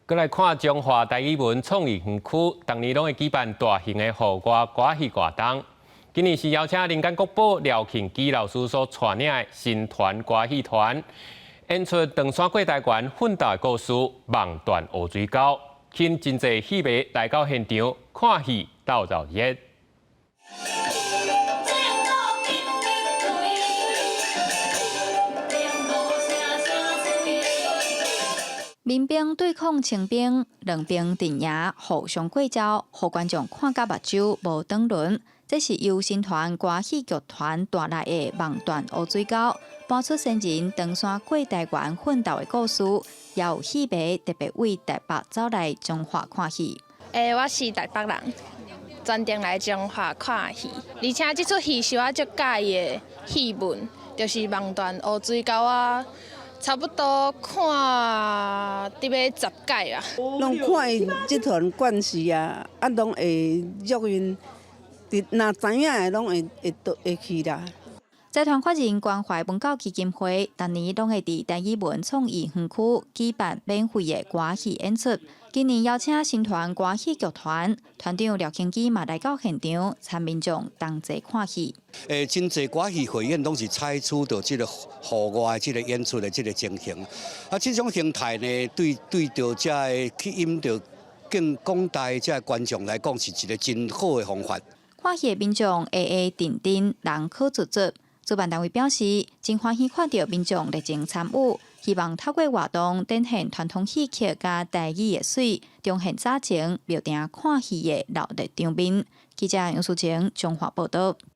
閣來看彰化台語文創意園區，逐年攏會舉辦大型的戶外歌戲活動。今年是邀請人間國寶廖慶基老師所帶領的新團歌戲團，演出唐山過台原奮鬥的故事《望斷烏水溝》，吸引真濟戲迷來到現場看戲鬥熱鬧。民兵對抗清兵，兩邊陣營互相過招，予觀眾看甲目睭無轉輪。這是由新團歌戲劇團帶來的《望斷烏水溝》，搬出先人唐山過台原奮鬥的故事，也有戲迷特別為台北走來彰化看戲。欸，我是台北人，專程來彰化看戲，而且這齣戲是我足佮意的戲文，就是《望斷烏水溝》啊。差不多看得欲十擺啊。攏看伊這團慣勢啊，啊，攏會約𪜶，若知影的攏會會倒會去啦。財團法人關懷文教基金會，逐年攏會佇台語文創意園區舉辦免費的歌戲演出。今年邀請新團歌戲劇團團長廖慶基嘛來到現場，參民眾同齊看戲。欸，真濟歌戲匯演攏是採取著這個戶外這個演出的這個情形。啊，這種形態呢，對對著這个吸引著更廣大的這個觀眾來講，是一個真好的方法。看戲的民眾下下陣陣，人可足足。主辦單位表示，真歡喜看著民眾熱情參與，希望透過活動展現傳統戲曲佮台語的媠，重現早前廟埕看戲的熱鬧場面。記者楊淑晴彰化報導。